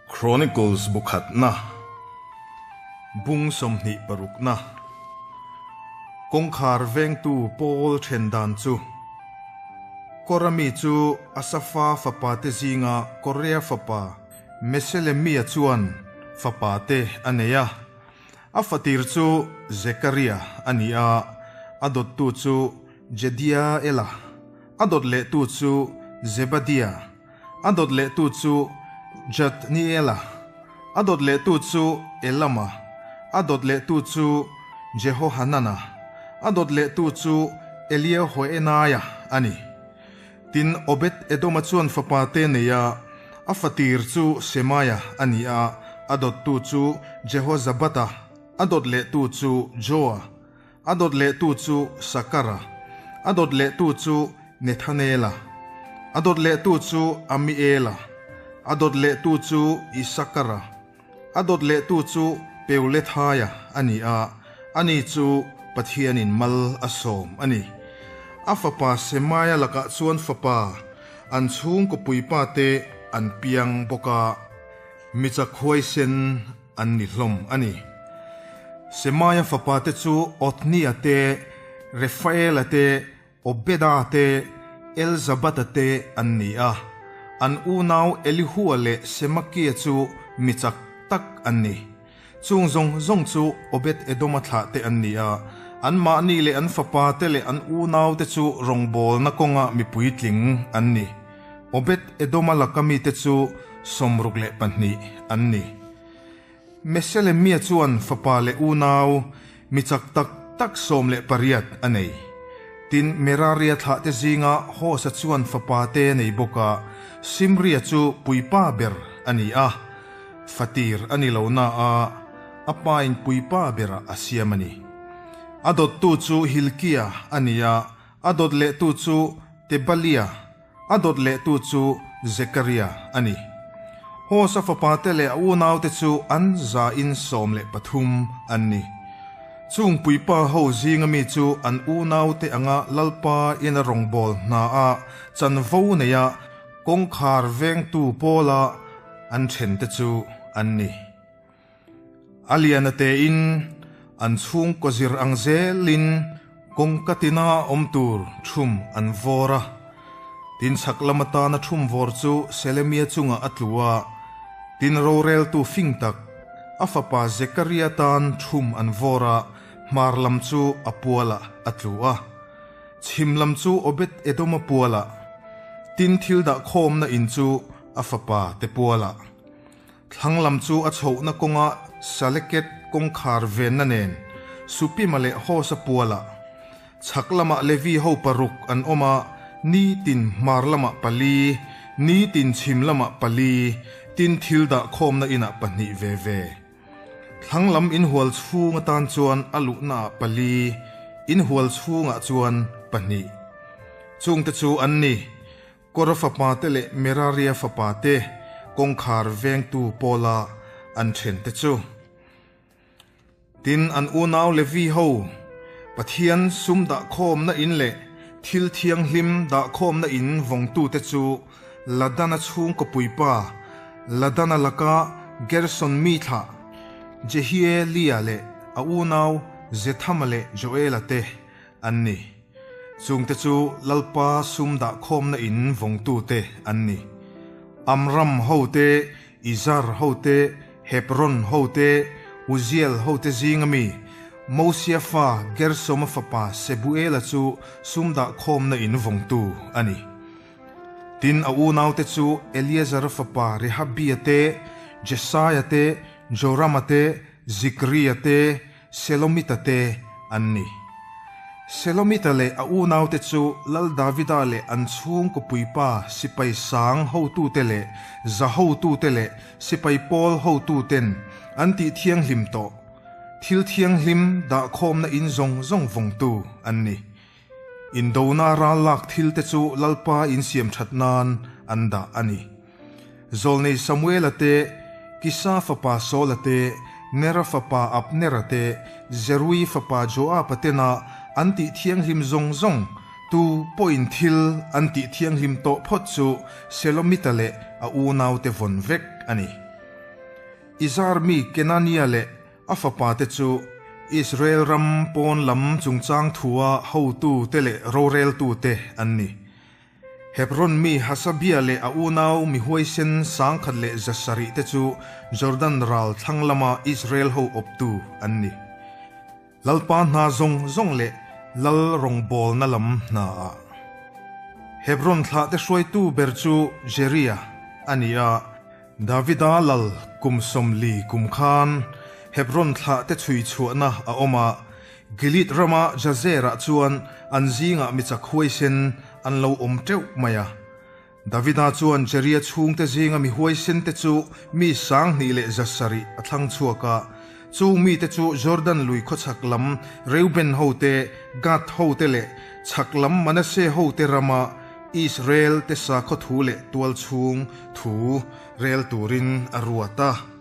Chronicles bu khatna, Bung 26na, Kawngkhar vengtu Paul then dan chu Kora mi chu Asafa fapa te zinga Korea fapa Meselemia chuan fapa te a nei a. A fatir chu Zekaria a ni a, a dawttu chu Jediaela, a dawt lehtu chu Zebadia, a dawt lehtu chu Jatniela, a dawt lehtu chu Elama, a dawt lehtu chu Jehohanana, a dawt lehtu chu Eliehoenaia a ni. Tin, Obed-Edoma chuan fapa te nei a, a fatir chu Semaia a ni a, a dawttu chu Jehozabata, a dawt lehtu chu Joa, a dawt lehtu chu Sakara, a dawt lehtu chu Nethanela, a dawt lehtu chu Amiela, a dawt lehtu chu Isakara, a dawt lehtu chu Peulethaia a ni a, ani chu Pathianin mal a sawm a ni. A fapa Semaia lakah chuan fapa, an chhungkaw puipa te an piang bawk a, mi chak huaisen an ni hlawm a ni. Semaia fapa te chu Othnia te, Refaela te, Obeda te, Elzabata te an ni a. An unau Elihua leh Semakia chu mi chak tak an ni. Chung zawng zawng chu Obed-Edoma thlah te an ni a, anmahni leh an fapa te leh an unau te chu rawngbawlna kawnga mi puitling an ni. Obed-Edoma laka mite chu 62 an ni. Meselemia chuan fapa leh unau mi chak tak tak 18 a nei. Tin, Meraria thlahte zinga Hosa chuan fapa te a nei bawk a, Simria chu puipa ber a ni a. Fatir a ni lo na a, a pain puipa berah a siam a ni. A dawttu chu Hilkia a ni a, a dawt lehtu chu Tebalia A dawt lehtu chu Zekaria a ni. Hosa fapate leh a unaute chu an zain 13 an ni. Chung puipa ho zinga mi chu an unaute anga Lalpa ina rawngbâwl hnaah chanvo neia kawngkhar vengtu pawla an ṭhente chu an ni. A liana tein an chhungkaw zir ang zelin kawngka tina awm tur thum an vawr a. Tin chhak lam atana thum vawr chu Selemia chungah a tlu a, tin roreltu fing tak a fapa Zekaria tan thum an vawr a, hmar lam chu a pualah a tlu a. Chhim lam chu Obed-Edoma pualah, tin thil dahkhawmna in chu a fapa te pualah. Thlang lam chu a chhohna kawnga Saleket kawngkhar venna nen Supima leh Hosa pualah, chhak lamah Levi ho paruk an awm a, nitin hmar lamah pali, nitin chhim lamah pali, tin thil dah khawmna inah pahnih ve ve. Thlang lam inhual chhung atan chuan a luhnaah pali, inhual chhungah chuan pahnih. Chungte chu an ni. Kora fapa te leh Meraria fapa te kawngkhar vengtu pawla an then te chu. Tin, an unau Levi ho, Pathian sum dahkhawmna in leh thil thianghlim dahkhawmna in vawngtute chu Ladana chhungkaw puipa Ladana laka Gerson mi thlah Jehielia leh a unau Zethama leh Joela te an ni. Chungte chu Lalpa sum dahkhawmna in vawngtute an ni. Amram hote, Izhar hote, Hebron hote, Uziel hote zinga mi Mosia fa Gersoma fapa Sebuela chu sum dahkhawmna in vawngtu a ni. Tin, a unaute chu Eleazara fapa Rehabia te, Jesaia te, Jorama te, Zikria te, Selomita te an ni. Selomita leh a unaute chu Lal Davida leh an chhungkaw puipa sipai sang hotute leh za hotute leh sipai pawl hotuten an tih thianghlim tawh thil thianghlim dahkhawmna in zawng zawng vawngtu an ni. Indona ral lak thilte chu Lalpa insiam that nan an dah a ni. Zawlnei Samuela te, Kisa fapa Saula te, Nera fapa Abnera te, Zerui fapa Joaba tena an tih thianghlim zawng zawng, tu pawhin thil an tih thianghlim tawh phawt chu Selomita leh a unaute vawn vek a ni. Izhar mi Kenania leh a fapate chu Israel ram pawn lam chungchang thua hotute leh roreltute an ni. Hebron mi Hasabia leh a unau mi huaisen 1107 te chu Jordan ral thlang lama Israel ho awptu an ni. Lalpa hna zawng zawng leh lal rawngbawlna lam hnaah. Hebron thlahte hruaitu ber chu Jeria a ni a, Davida lal kum 40 kum khan Hebron thlahte chhui chhuahna a awm a, Gilead rama Jazerah chuan an zingah mi chak huaisen an lo awm teuh mai a. Davida chuan Jeria chhungte zinga mi huaisente chu mi 2107 a thlang chhuak a. Chung mite chu Jordan lui khawchhak lam Reuben hote, Gad hote leh chhak lam Manasseh hote rama Israel te sakhaw thu leh tual chhung thu rel turin a ruat a.